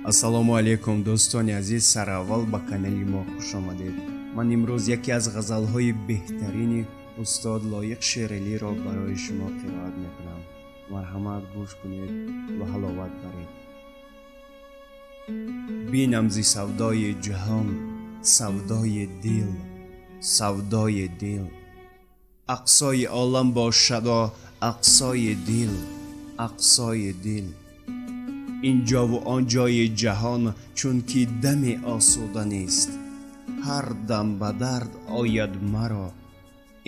Ассалому алайкум, дӯстони азиз. Сараввал ба канали мо хуш омадед. Ман имрӯз яке аз ғазалҳои беҳтарини устод Лоиқ Шералиро барои шумо қироат мекунам. Марҳамат, гӯш кунед ва ҳаловат баред. Бинам зи савдои ҷаҳон савдои дил, савдои дил. Ақсои олам бошадо ақсои дил, ақсои дил. Инҷову он ҷои ҷаҳон чунки даме осуда нест, ҳар дам ба дард ояд маро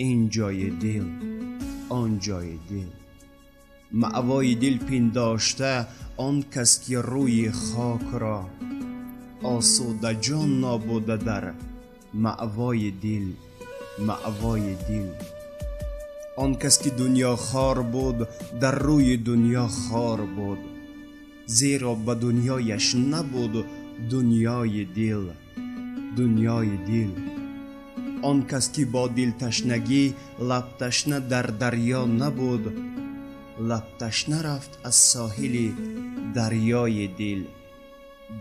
ин ҷои дил, он ҷои дил. Маъвои дил пиндошта он кас ки рӯи хок ро осуда ҷон нобуда дар маъвои дил, маъвои дил. Он кас ки дунёхор буд, дар рӯи дунё хор буд, зеро ба дунёяш набуд дунёи дил, дунёи дил. Он кас ки бо дилташнагӣ лабташна дар дарё набуд, лабташна рафт аз соҳили дарёи дил,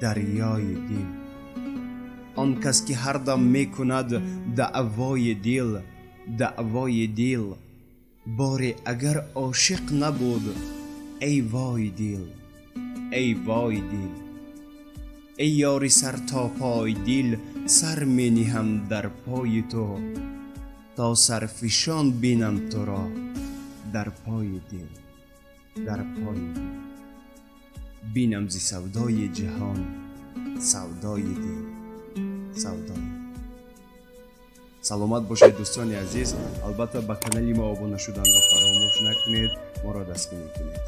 дарёи дил. Он кас ки ҳар дам мекунад даъвои дил, даъвои дил, боре агар ошиқ набуд, эй вой дил, эй вой дил. Эй ёри сартопой дил, сар мениҳам дар пои ту, то сарфишон бинам туро дар пои дил, дар пои дил. Бинам зи савдои ҷаҳон савдои дил, савдои. Саломат бошед, дӯстони азиз. Албатта, ба канали мо обуна шуданро фаромӯш накунед, моро дастгирӣ кунед.